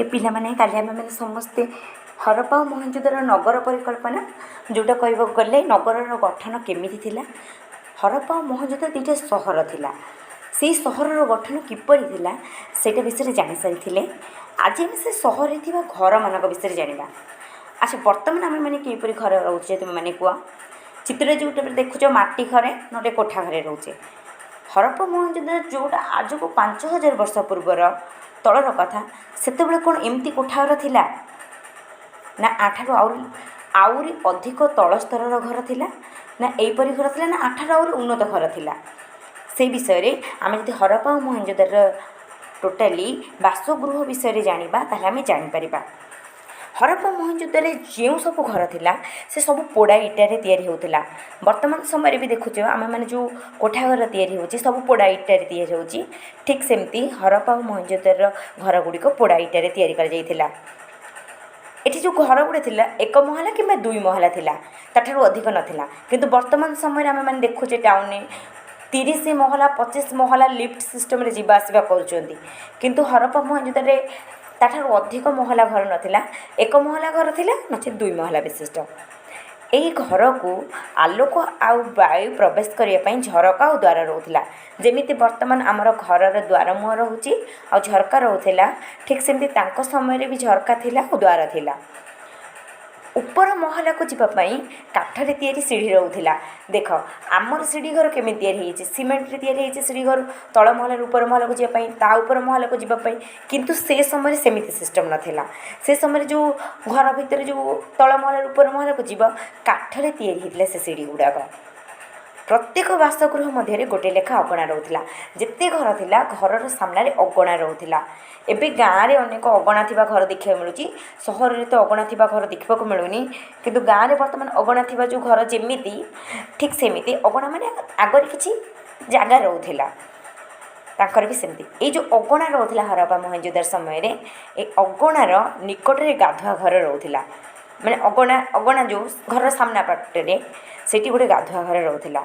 Okay ପିଲାମାନେ, କାଲି ଆମେମାନେ ସମସ୍ତେ ହରପ୍ପା ଓ ମହେଞ୍ଜୋଦାରୋ ନଗର ପରିକଳ୍ପନା, ଯେଉଁଟା କହିବାକୁ ଗଲେ ନଗରର ଗଠନ କେମିତି ଥିଲା, ହରପ୍ପା ଓ ମହେଞ୍ଜୋଦାରୋ ଦୁଇଟା ସହର ଥିଲା, ସେଇ ସହରର ଗଠନ କିପରି ଥିଲା, ସେଇଟା ବିଷୟରେ ଜାଣିସାରିଥିଲେ। ଆଜି ଆମେ ସେ ସହରରେ ଥିବା ଘରମାନଙ୍କ ବିଷୟରେ ଜାଣିବା। ଆଚ୍ଛା, ବର୍ତ୍ତମାନ ଆମେମାନେ କିପରି ଘରେ ରହୁଛେ, ତୁମେମାନେ କୁହ। ଚିତ୍ରରେ ଯେଉଁଟା ଦେଖୁଛ, ମାଟି ଘରେ ନହେଲେ କୋଠା ଘରେ ରହୁଛେ। ହରପ୍ପା ମହେଞ୍ଜୋଦାରୋ ଯେଉଁଟା ଆଜକୁ 5000 ବର୍ଷ ପୂର୍ବର ତଳର କଥା, ସେତେବେଳେ କ'ଣ ଏମିତି କୋଠା ଘର ଥିଲା ନା ୟାଠାରୁ ଆହୁରି ଅଧିକ ତଳ ସ୍ତରର ଘର ଥିଲା, ନା ଏହିପରି ଘର ଥିଲା, ନା ୟାଠାରୁ ଆହୁରି ଉନ୍ନତ ଘର ଥିଲା? ସେଇ ବିଷୟରେ ଆମେ ଯଦି ହରପ୍ପା ଓ ମହେଞ୍ଜୋଦାରୋର ଟୋଟାଲି ବାସଗୃହ ବିଷୟରେ ଜାଣିବା, ତାହେଲେ ଆମେ ଜାଣିପାରିବା। ହରପ୍ପା ମହେଞ୍ଜୋଦାରୋରେ ଯେଉଁ ସବୁ ଘର ଥିଲା, ସେ ସବୁ ପୋଡ଼ା ଇଟାରେ ତିଆରି ହେଉଥିଲା। ବର୍ତ୍ତମାନ ସମୟରେ ବି ଦେଖୁଛ, ଆମେମାନେ ଯେଉଁ କୋଠା ଘର ତିଆରି ହେଉଛି, ସବୁ ପୋଡ଼ା ଇଟାରେ ତିଆରି ହେଉଛି। ଠିକ୍ ସେମିତି ହରପ୍ପା ଓ ମହେଞ୍ଜୋଦାରୋର ଘର ଗୁଡ଼ିକ ପୋଡ଼ା ଇଟାରେ ତିଆରି କରାଯାଇଥିଲା। ଏଠି ଯେଉଁ ଘର ଗୁଡ଼ା ଥିଲା, ଏକ ମହଲା କିମ୍ବା ଦୁଇ ମହଲା ଥିଲା, ତାଠାରୁ ଅଧିକ ନଥିଲା। କିନ୍ତୁ ବର୍ତ୍ତମାନ ସମୟରେ ଆମେମାନେ ଦେଖୁଛେ, ଟାଉନରେ 30 ମହଲା, 25 ମହଲା ଲିଫ୍ଟ ସିଷ୍ଟମରେ ଯିବା ଆସିବା କରୁଛନ୍ତି। କିନ୍ତୁ ହରପ୍ପା ମହେଞ୍ଜୋଦାରୋରେ ତାଠାରୁ ଅଧିକ ମହଲା ଘର ନଥିଲା। ଏକ ମହଲା ଘର ଥିଲା, ନଚେତ୍ ଦୁଇ ମହଲା ବିଶିଷ୍ଟ। ଏହି ଘରକୁ ଆଲୋକ ଆଉ ବାୟୁ ପ୍ରବେଶ କରିବା ପାଇଁ ଝରକା ଆଉ ଦ୍ୱାର ରହୁଥିଲା। ଯେମିତି ବର୍ତ୍ତମାନ ଆମର ଘରର ଦ୍ୱାର ମୁହଁ ରହୁଛି ଆଉ ଝରକା ରହୁଥିଲା, ଠିକ୍ ସେମିତି ତାଙ୍କ ସମୟରେ ବି ଝରକା ଥିଲା ଆଉ ଦ୍ୱାର ଥିଲା। ଉପର ମହଲାକୁ ଯିବା ପାଇଁ କାଠରେ ତିଆରି ସିଢ଼ି ରହୁଥିଲା। ଦେଖ, ଆମର ସିଢ଼ି ଘର କେମିତି ତିଆରି ହେଇଛି। ସିମେଣ୍ଟରେ ତିଆରି ହେଇଛି ସିଢ଼ି ଘର, ତଳ ମହଲାରୁ ଉପର ମହଲାକୁ ଯିବା ପାଇଁ, ତା ଉପର ମହଲାକୁ ଯିବା ପାଇଁ। କିନ୍ତୁ ସେ ସମୟରେ ସେମିତି ସିଷ୍ଟମ୍ ନଥିଲା। ସେ ସମୟରେ ଯେଉଁ ଘର ଭିତରେ ଯେଉଁ ତଳ ମହଲାରୁ ଉପର ମହଲାକୁ ଯିବ, କାଠରେ ତିଆରି ହେଇଥିଲା ସେ ସିଢ଼ି ଗୁଡ଼ାକ। ପ୍ରତ୍ୟେକ ବାସଗୃହ ମଧ୍ୟରେ ଗୋଟେ ଲେଖା ଅଗଣା ରହୁଥିଲା। ଯେତେ ଘର ଥିଲା, ଘରର ସାମ୍ନାରେ ଅଗଣା ରହୁଥିଲା। ଏବେ ଗାଁରେ ଅନେକ ଅଗଣା ଥିବା ଘର ଦେଖିବାକୁ ମିଳୁଛି। ସହରରେ ତ ଅଗଣା ଥିବା ଘର ଦେଖିବାକୁ ମିଳୁନି। କିନ୍ତୁ ଗାଁରେ ବର୍ତ୍ତମାନ ଅଗଣା ଥିବା ଯେଉଁ ଘର ଯେମିତି, ଠିକ୍ ସେମିତି ଅଗଣା ମାନେ ଆଗରେ କିଛି ଜାଗା ରହୁଥିଲା, ତାଙ୍କର ବି ସେମିତି। ଏଇ ଯେଉଁ ଅଗଣା ରହୁଥିଲା ହରପ୍ପା ମହେଞ୍ଜୋଦାରୋ ସମୟରେ, ଏ ଅଗଣାର ନିକଟରେ ଗାଧୁଆ ଘର ରହୁଥିଲା। ମାନେ ଅଗଣା ଯେଉଁ ଘରର ସାମ୍ନା ପାଟରେ, ସେଇଠି ଗୋଟେ ଗାଧୁଆ ଘର ରହୁଥିଲା।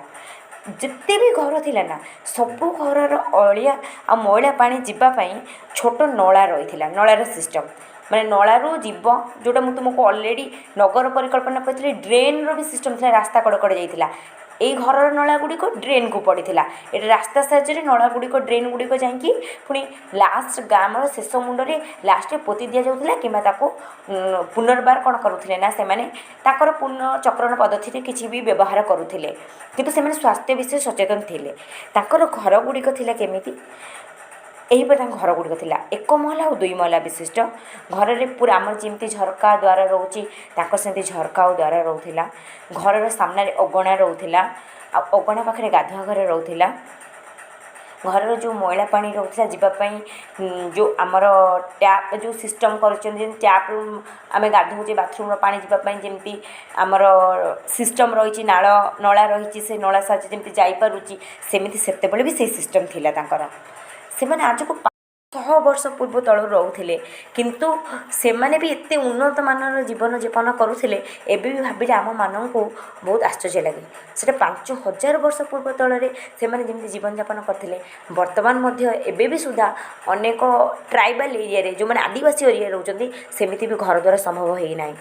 ଯେତେ ବି ଘର ଥିଲା ନା, ସବୁ ଘରର ଅଳିଆ ଆଉ ମଇଳା ପାଣି ଯିବା ପାଇଁ ଛୋଟ ନଳା ରହିଥିଲା। ନଳାର ସିଷ୍ଟମ୍ ମାନେ ନଳାରୁ ଯିବ, ଯେଉଁଟା ମୁଁ ତୁମକୁ ଅଲରେଡ଼ି ନଗର ପରିକଳ୍ପନା କହିଥିଲି। ଡ୍ରେନ୍ର ବି ସିଷ୍ଟମ୍ ଥିଲା, ରାସ୍ତା କଡ଼ କଡ଼ ଯାଇଥିଲା। ଏଇ ଘରର ନଳା ଗୁଡ଼ିକ ଡ୍ରେନ୍କୁ ପଡ଼ିଥିଲା। ଏଠି ରାସ୍ତା ସାହାଯ୍ୟରେ ନଳା ଗୁଡ଼ିକ, ଡ୍ରେନ୍ ଗୁଡ଼ିକ ଯାଇକି ପୁଣି ଲାଷ୍ଟ ଗ୍ରାମର ଶେଷ ମୁଣ୍ଡରେ ଲାଷ୍ଟରେ ପୋତି ଦିଆଯାଉଥିଲା, କିମ୍ବା ତାକୁ ପୁନର୍ବାର କ'ଣ କରୁଥିଲେ ନା, ସେମାନେ ତାଙ୍କର ପୁନଃଚକ୍ରଣ ପଦ୍ଧତିରେ କିଛି ବି ବ୍ୟବହାର କରୁଥିଲେ। କିନ୍ତୁ ସେମାନେ ସ୍ୱାସ୍ଥ୍ୟ ବିଷୟରେ ସଚେତନ ଥିଲେ। ତାଙ୍କର ଘର ଗୁଡ଼ିକ ଥିଲା କେମିତି? ଏହିପରି ତାଙ୍କ ଘର ଗୁଡ଼ିକ ଥିଲା, ଏକ ମହଲା ଆଉ ଦୁଇ ମହଲା ବିଶିଷ୍ଟ। ଘରରେ ପୁରା ଆମର ଯେମିତି ଝରକା ଦ୍ୱାର ରହୁଛି, ତାଙ୍କର ସେମିତି ଝରକା ଆଉ ଦ୍ୱାର ରହୁଥିଲା। ଘରର ସାମ୍ନାରେ ଅଗଣା ରହୁଥିଲା ଆଉ ଅଗଣା ପାଖରେ ଗାଧୁଆ ଘର ରହୁଥିଲା। ଘରର ଯେଉଁ ମଇଳା ପାଣି ରହୁଥିଲା ଯିବା ପାଇଁ, ଯେଉଁ ଆମର ଟ୍ୟାପ୍ ଯେଉଁ ସିଷ୍ଟମ୍ କରୁଛନ୍ତି, ଯେମିତି ଟ୍ୟାପ୍ରୁ ଆମେ ଗାଧୋଉଛେ, ବାଥରୁମ୍ର ପାଣି ଯିବା ପାଇଁ ଯେମିତି ଆମର ସିଷ୍ଟମ୍ ରହିଛି, ନାଳ ନଳା ରହିଛି, ସେ ନଳା ସାହାଯ୍ୟରେ ଯେମିତି ଯାଇପାରୁଛି, ସେମିତି ସେତେବେଳେ ବି ସେଇ ସିଷ୍ଟମ୍ ଥିଲା ତାଙ୍କର। ସେମାନେ ଆଜକୁ 500 ବର୍ଷ ପୂର୍ବ ତଳୁ ରହୁଥିଲେ, କିନ୍ତୁ ସେମାନେ ବି ଏତେ ଉନ୍ନତମାନର ଜୀବନଯାପନ କରୁଥିଲେ। ଏବେ ବି ଭାବିଲେ ଆମମାନଙ୍କୁ ବହୁତ ଆଶ୍ଚର୍ଯ୍ୟ ଲାଗେ। ସେଇଟା 5000 ବର୍ଷ ପୂର୍ବ ତଳରେ ସେମାନେ ଯେମିତି ଜୀବନଯାପନ କରିଥିଲେ, ବର୍ତ୍ତମାନ ମଧ୍ୟ ଏବେ ବି ସୁଦ୍ଧା ଅନେକ ଟ୍ରାଇବାଲ୍ ଏରିଆରେ, ଯେଉଁମାନେ ଆଦିବାସୀ ଏରିଆରେ ରହୁଛନ୍ତି, ସେମିତି ବି ଘର ଦ୍ୱାରା ସମ୍ଭବ ହେଇନାହିଁ।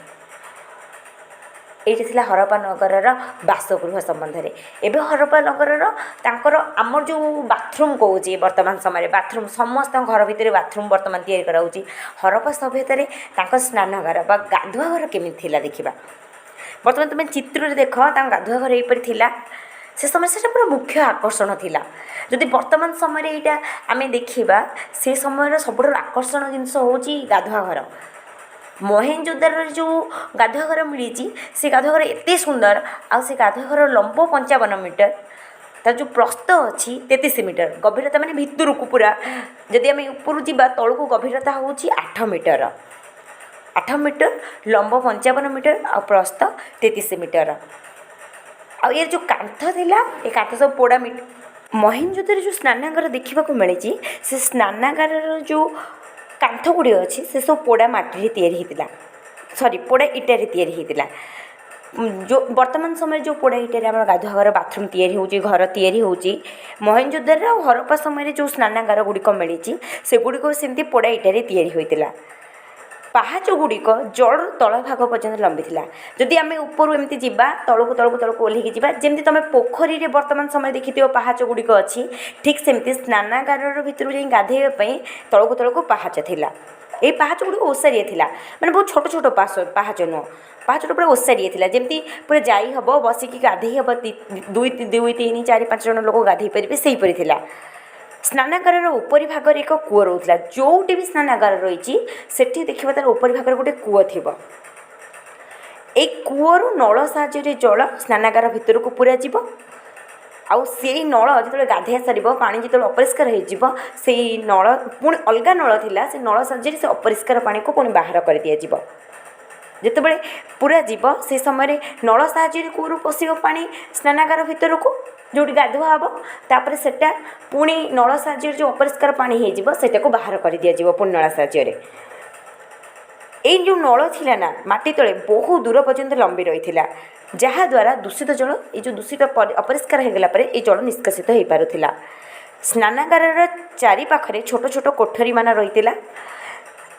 ଏଇଟା ଥିଲା ହରପ୍ପା ନଗରର ବାସଗୃହ ସମ୍ବନ୍ଧରେ। ଏବେ ହରପ୍ପା ନଗରର ତାଙ୍କର ଆମର ଯେଉଁ ବାଥରୁମ୍ କହୁଛି, ବର୍ତ୍ତମାନ ସମୟରେ ବାଥରୁମ୍ ସମସ୍ତଙ୍କ ଘର ଭିତରେ ବାଥରୁମ୍ ବର୍ତ୍ତମାନ ତିଆରି କରାହେଉଛି। ହରପ୍ପା ସଭ୍ୟତାରେ ତାଙ୍କ ସ୍ନାନାଗାର ବା ଗାଧୁଆ ଘର କେମିତି ଥିଲା ଦେଖିବା। ବର୍ତ୍ତମାନ ତୁମେ ଚିତ୍ରରେ ଦେଖ, ତାଙ୍କ ଗାଧୁଆ ଘର ଏହିପରି ଥିଲା। ସେ ସମୟରେ ସେଇଟା ପୁରା ମୁଖ୍ୟ ଆକର୍ଷଣ ଥିଲା। ଯଦି ବର୍ତ୍ତମାନ ସମୟରେ ଏଇଟା ଆମେ ଦେଖିବା, ସେ ସମୟର ସବୁଠାରୁ ଆକର୍ଷଣ ଜିନିଷ ହେଉଛି ଗାଧୁଆ ଘର। ମହେଞ୍ଜୋଦାରୋରେ ଯେଉଁ ଗାଧୁଆ ଘର ମିଳିଛି, ସେ ଗାଧୁଆ ଘର ଏତେ ସୁନ୍ଦର। ଆଉ ସେ ଗାଧୁଆ ଘର ଲମ୍ବ 55 ମିଟର, ତାର ଯେଉଁ ପ୍ରସ୍ତ ଅଛି 33 ମିଟର, ଗଭୀରତା ମାନେ ଭିତରକୁ ପୁରା ଯଦି ଆମେ ଉପରୁ ଯିବା ତଳକୁ, ଗଭୀରତା ହେଉଛି 8 ମିଟର। 8 ମିଟର ଲମ୍ବ, 55 ମିଟର ଆଉ ପ୍ରସ୍ତ 33 ମିଟର। ଆଉ ଏର ଯେଉଁ କାନ୍ଥ ଥିଲା, ଏ କାନ୍ଥ ସବୁ ପୋଡ଼ା ମିଟ। ମହେଞ୍ଜୋଦାରୋରେ ଯେଉଁ ସ୍ନାନାଗାର ଦେଖିବାକୁ ମିଳିଛି, ସେ ସ୍ନାନାଗାରର ଯେଉଁ କାନ୍ଥ ଗୁଡ଼ିକ ଅଛି, ସେ ସବୁ ପୋଡ଼ା ମାଟିରେ ତିଆରି ହେଇଥିଲା, ସରି, ପୋଡ଼ା ଇଟାରେ ତିଆରି ହେଇଥିଲା। ଯେଉଁ ବର୍ତ୍ତମାନ ସମୟରେ ଯେଉଁ ପୋଡ଼ା ଇଟାରେ ଆମର ଗାଧୁଆ ଘର, ବାଥରୁମ୍ ତିଆରି ହେଉଛି, ଘର ତିଆରି ହେଉଛି, ମହେଞ୍ଜୋଦାରୋ ଆଉ ହରପ୍ପା ସମୟରେ ଯେଉଁ ସ୍ନାନାଗାର ଗୁଡ଼ିକ ମିଳିଛି, ସେଗୁଡ଼ିକ ସେମିତି ପୋଡ଼ା ଇଟାରେ ତିଆରି ହୋଇଥିଲା। ପାହାଚ ଗୁଡ଼ିକ ଜଳର ତଳ ଭାଗ ପର୍ଯ୍ୟନ୍ତ ଲମ୍ବିଥିଲା। ଯଦି ଆମେ ଉପରୁ ଏମିତି ଯିବା, ତଳକୁ ତଳକୁ ତଳକୁ ଓହ୍ଲେଇକି ଯିବା, ଯେମିତି ତୁମେ ପୋଖରୀରେ ବର୍ତ୍ତମାନ ସମୟରେ ଦେଖିଥିବ ପାହାଚ ଗୁଡ଼ିକ ଅଛି, ଠିକ୍ ସେମିତି ସ୍ନାନାଗାରର ଭିତରକୁ ଯାଇ ଗାଧୋଇବା ପାଇଁ ତଳକୁ ତଳକୁ ପାହାଚ ଥିଲା। ଏଇ ପାହାଚ ଗୁଡ଼ିକ ଓସାରିଆ ଥିଲା, ମାନେ ବହୁତ ଛୋଟ ଛୋଟ ପାହାଚ ନୁହଁ, ପାହାଚଟା ପୁରା ଓସାରିଆ ଥିଲା, ଯେମିତି ପୁରା ଯାଇ ହେବ, ବସିକି ଗାଧେଇ ହେବ, ଦୁଇ ଦୁଇ ତିନି ଚାରି ପାଞ୍ଚ ଜଣ ଲୋକ ଗାଧେଇ ପାରିବେ, ସେହିପରି ଥିଲା। ସ୍ନାନାଗାରର ଉପରି ଭାଗରେ ଏକ କୂଅ ରହୁଥିଲା। ଯେଉଁଠି ବି ସ୍ନାନାଗାର ରହିଛି, ସେଠି ଦେଖିବ ତାର ଉପରି ଭାଗରେ ଗୋଟେ କୂଅ ଥିବ। ଏଇ କୂଅରୁ ନଳ ସାହାଯ୍ୟରେ ଜଳ ସ୍ନାନାଗାର ଭିତରକୁ ପୁରା ଯିବ। ଆଉ ସେଇ ନଳ ଯେତେବେଳେ ଗାଧେଇବା ସରିବ, ପାଣି ଯେତେବେଳେ ଅପରିଷ୍କାର ହେଇଯିବ, ସେଇ ନଳ ପୁଣି ଅଲଗା ନଳ ଥିଲା, ସେ ନଳ ସାହାଯ୍ୟରେ ସେ ଅପରିଷ୍କାର ପାଣିକୁ ପୁଣି ବାହାର କରିଦିଆଯିବ। ଯେତେବେଳେ ପୁରା ଯିବ, ସେ ସମୟରେ ନଳ ସାହାଯ୍ୟରେ କୂଅରୁ ପଶିବ ପାଣି ସ୍ନାନାଗାର ଭିତରକୁ, ଯେଉଁଠି ଗାଧୁଆ ହେବ। ତାପରେ ସେଟା ପୁଣି ନଳ ସାହାଯ୍ୟରେ ଯେଉଁ ଅପରିଷ୍କାର ପାଣି ହେଇଯିବ, ସେଟାକୁ ବାହାର କରିଦିଆଯିବ ପୁଣି ନଳ ସାହାଯ୍ୟରେ। ଏଇ ଯେଉଁ ନଳ ଥିଲା ନା, ମାଟି ତଳେ ବହୁ ଦୂର ପର୍ଯ୍ୟନ୍ତ ଲମ୍ବି ରହିଥିଲା, ଯାହାଦ୍ୱାରା ଦୂଷିତ ଜଳ, ଏଇ ଯେଉଁ ଦୂଷିତ ଅପରିଷ୍କାର ହେଇଗଲା ପରେ ଏଇ ଜଳ ନିଷ୍କାସିତ ହେଇପାରୁଥିଲା। ସ୍ନାନାଗାରର ଚାରିପାଖରେ ଛୋଟ ଛୋଟ କୋଠରୀମାନ ରହିଥିଲା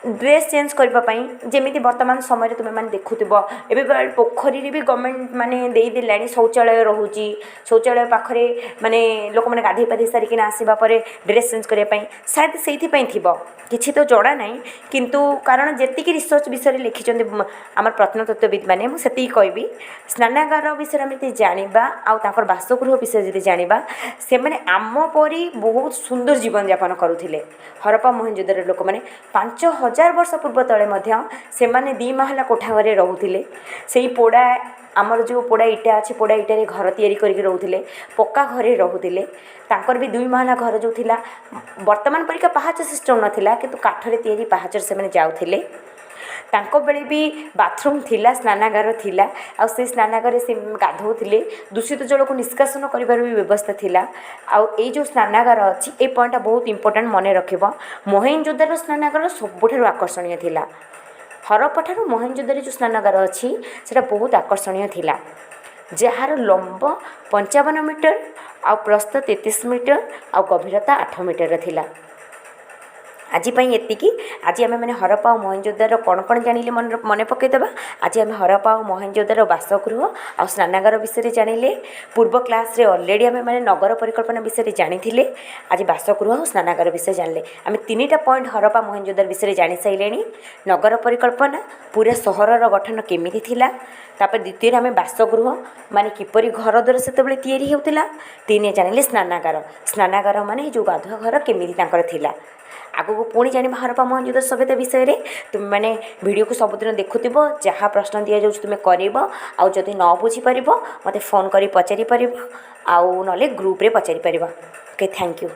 ଡ୍ରେସ୍ ଚେଞ୍ଜ କରିବା ପାଇଁ। ଯେମିତି ବର୍ତ୍ତମାନ ସମୟରେ ତୁମେମାନେ ଦେଖୁଥିବ, ଏବେ ପୋଖରୀରେ ବି ଗଭର୍ଣ୍ଣମେଣ୍ଟ ମାନେ ଦେଇଦେଲାଣି, ଶୌଚାଳୟ ରହୁଛି। ଶୌଚାଳୟ ପାଖରେ ମାନେ ଲୋକମାନେ ଗାଧୋଇ ପାଧୋଇ ସାରିକିନା ଆସିବା ପରେ ଡ୍ରେସ୍ ଚେଞ୍ଜ କରିବା ପାଇଁ, ସାୟଦ ସେଇଥିପାଇଁ ଥିବ, କିଛି ତ ଜଣା ନାହିଁ। କିନ୍ତୁ କାରଣ ଯେତିକି ରିସର୍ଚ୍ଚ ବିଷୟରେ ଲେଖିଛନ୍ତି ଆମର ପ୍ରତ୍ନତତ୍ତ୍ୱବିତ୍ ମାନେ, ମୁଁ ସେତିକି କହିବି। ସ୍ନାନାଗାର ବିଷୟରେ ଆମେ ଯଦି ଜାଣିବା ଆଉ ତାଙ୍କର ବାସଗୃହ ବିଷୟରେ ଯଦି ଜାଣିବା, ସେମାନେ ଆମ ପରି ବହୁତ ସୁନ୍ଦର ଜୀବନଯାପନ କରୁଥିଲେ। ହରପ୍ପା ମହେଞ୍ଜୋଦାରୋର ଲୋକମାନେ 5000 ବର୍ଷ ପୂର୍ବ ତଳେ ମଧ୍ୟ ସେମାନେ ଦୁଇ ମହଲା କୋଠା ଘରେ ରହୁଥିଲେ। ସେଇ ପୋଡ଼ା, ଆମର ଯେଉଁ ପୋଡ଼ା ଇଟା ଅଛି, ପୋଡ଼ା ଇଟାରେ ଘର ତିଆରି କରିକି ରହୁଥିଲେ, ପକ୍କା ଘରେ ରହୁଥିଲେ। ତାଙ୍କର ବି ଦୁଇ ମହଲା ଘର ଯେଉଁ ଥିଲା, ବର୍ତ୍ତମାନ ପରିକା ପାହାଚ ସିଷ୍ଟମ୍ ନଥିଲା, କିନ୍ତୁ କାଠରେ ତିଆରି ପାହାଚରେ ସେମାନେ ଯାଉଥିଲେ। ତାଙ୍କ ବେଳେ ବି ବାଥରୁମ୍ ଥିଲା, ସ୍ନାନାଗାର ଥିଲା, ଆଉ ସେ ସ୍ନାନାଗାରରେ ସେ ଗାଧୋଉଥିଲେ। ଦୂଷିତ ଜଳକୁ ନିଷ୍କାସନ କରିବାର ବି ବ୍ୟବସ୍ଥା ଥିଲା। ଆଉ ଏଇ ଯେଉଁ ସ୍ନାନାଗାର ଅଛି, ଏଇ ପଏଣ୍ଟଟା ବହୁତ ଇମ୍ପୋର୍ଟାଣ୍ଟ, ମନେ ରଖିବ। ମହେଞ୍ଜୋଦାରୋ ସ୍ନାନାଗାର ସବୁଠାରୁ ଆକର୍ଷଣୀୟ ଥିଲା। ହରପ୍ପାଠାରୁ ମହେଞ୍ଜୋଦାରୋ ଯେଉଁ ସ୍ନାନାଗାର ଅଛି, ସେଇଟା ବହୁତ ଆକର୍ଷଣୀୟ ଥିଲା, ଯାହାର ଲମ୍ବ 55 ମିଟର ଆଉ ପ୍ରସ୍ଥ 33 ମିଟର ଆଉ ଗଭୀରତା 8 ମିଟର ଥିଲା। ଆଜି ପାଇଁ ଏତିକି। ଆଜି ଆମେ ମାନେ ହରପ୍ପା ଆଉ ମହେଞ୍ଜୋଦାରୋ କ'ଣ କ'ଣ ଜାଣିଲେ, ମନେ ମନେ ପକାଇଦେବା। ଆଜି ଆମେ ହରପ୍ପା ଆଉ ମହେଞ୍ଜୋଦାରୋ ବାସଗୃହ ଆଉ ସ୍ନାନାଗାର ବିଷୟରେ ଜାଣିଲେ। ପୂର୍ବ କ୍ଲାସ୍ରେ ଅଲରେଡ଼ି ଆମେ ମାନେ ନଗର ପରିକଳ୍ପନା ବିଷୟରେ ଜାଣିଥିଲେ। ଆଜି ବାସଗୃହ ଆଉ ସ୍ନାନାଗାର ବିଷୟରେ ଜାଣିଲେ। ଆମେ ତିନିଟା ପଏଣ୍ଟ ହରପ୍ପା ମହେଞ୍ଜୋଦାରୋ ବିଷୟରେ ଜାଣିସାରିଲେଣି। ନଗର ପରିକଳ୍ପନା, ପୁରା ସହରର ଗଠନ କେମିତି ଥିଲା। ତାପରେ ଦ୍ୱିତୀୟରେ ଆମେ ବାସଗୃହ, ମାନେ କିପରି ଘର ଦ୍ୱାର ସେତେବେଳେ ତିଆରି ହେଉଥିଲା। ତିନି ଜାଣିଲେ ସ୍ନାନାଗାର, ସ୍ନାନାଗାର ମାନେ ଯେଉଁ ଗାଧୁଆ ଘର କେମିତି ତାଙ୍କର ଥିଲା। ଆଗକୁ ପୁଣି ଜାଣିବା ହରପ୍ପା ମହେଞ୍ଜୋଦାରୋ ସଭ୍ୟତା ବିଷୟରେ। ତୁମେମାନେ ଭିଡ଼ିଓକୁ ସବୁଦିନ ଦେଖୁଥିବ, ଯାହା ପ୍ରଶ୍ନ ଦିଆଯାଉଛି ତୁମେ କରିବ। ଆଉ ଯଦି ନ ବୁଝିପାରିବ, ମୋତେ ଫୋନ୍ କରି ପଚାରି ପାରିବ, ଆଉ ନହେଲେ ଗ୍ରୁପ୍ରେ ପଚାରି ପାରିବ। Okay, thank you.